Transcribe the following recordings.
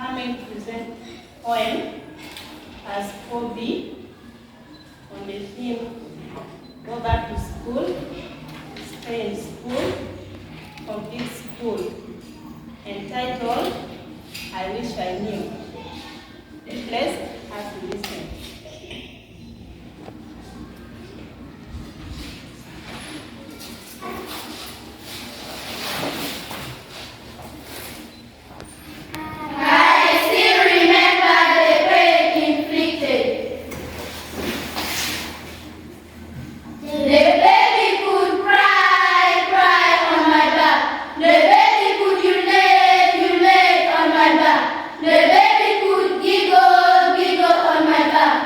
Coming to present poem as 4B on the theme Go Back to School, Stay in School, Complete School, entitled I Wish I Knew. Be blessed as you listen. I still remember the pain inflicted. The baby could cry, cry on my back. The baby could urinate, urinate on my back. The baby could giggle, giggle on my back.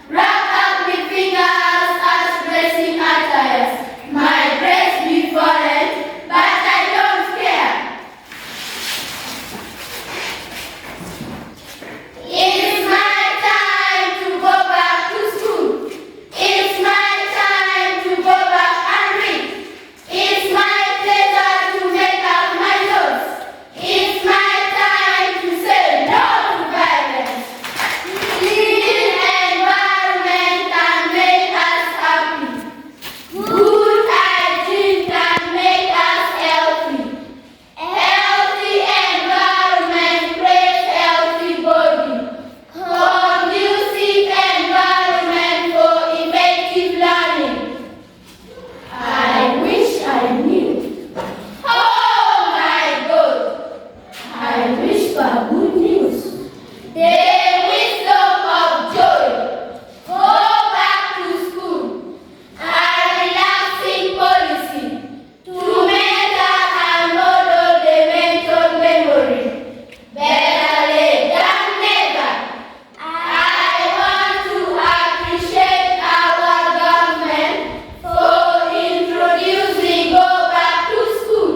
Wrap up with fingers as dressing attires. My dress be fallen, but I don't care. It's my time to go back to school. It's my time to go back and read. It's my pleasure to make up my notes. It's my time to say no to violence. Clean environment can make us happy. Good hygiene can make us healthy. Healthy environment creates healthy body. Conducive environment for effective learning. I wish I knew. Oh my God! I wish for good news. The wisdom of joy. Go back to school. A relaxing policy to mentor and model the mental memory. Better late than never. I want to appreciate our government for introducing Go Back to School.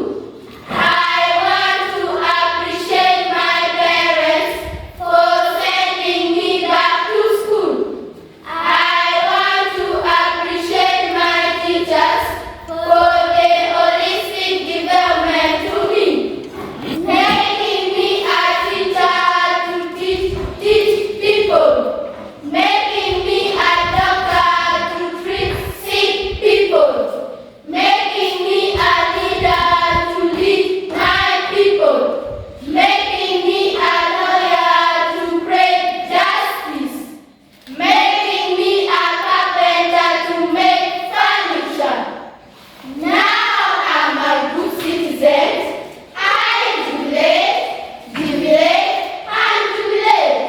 I want to appreciate my parents for sending me back to school. I want to appreciate my teachers for their holistic development to me, making me a teacher to teach, teach people, making me a doctor to treat sick people, making me a leader to lead my people, making me a lawyer to create justice, making me a carpenter to make furniture. Now I'm a good citizen. I jubilate, jubilate, and jubilate.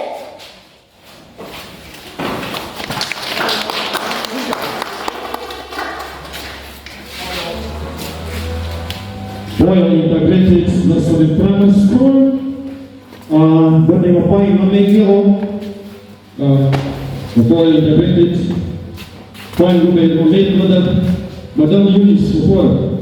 Royal Integrated Nursery Primary School. Uh, Bwede mapai mamegio. Uh, Royal Integrated. Point Rube Omed Madam Madam Eunice Opor.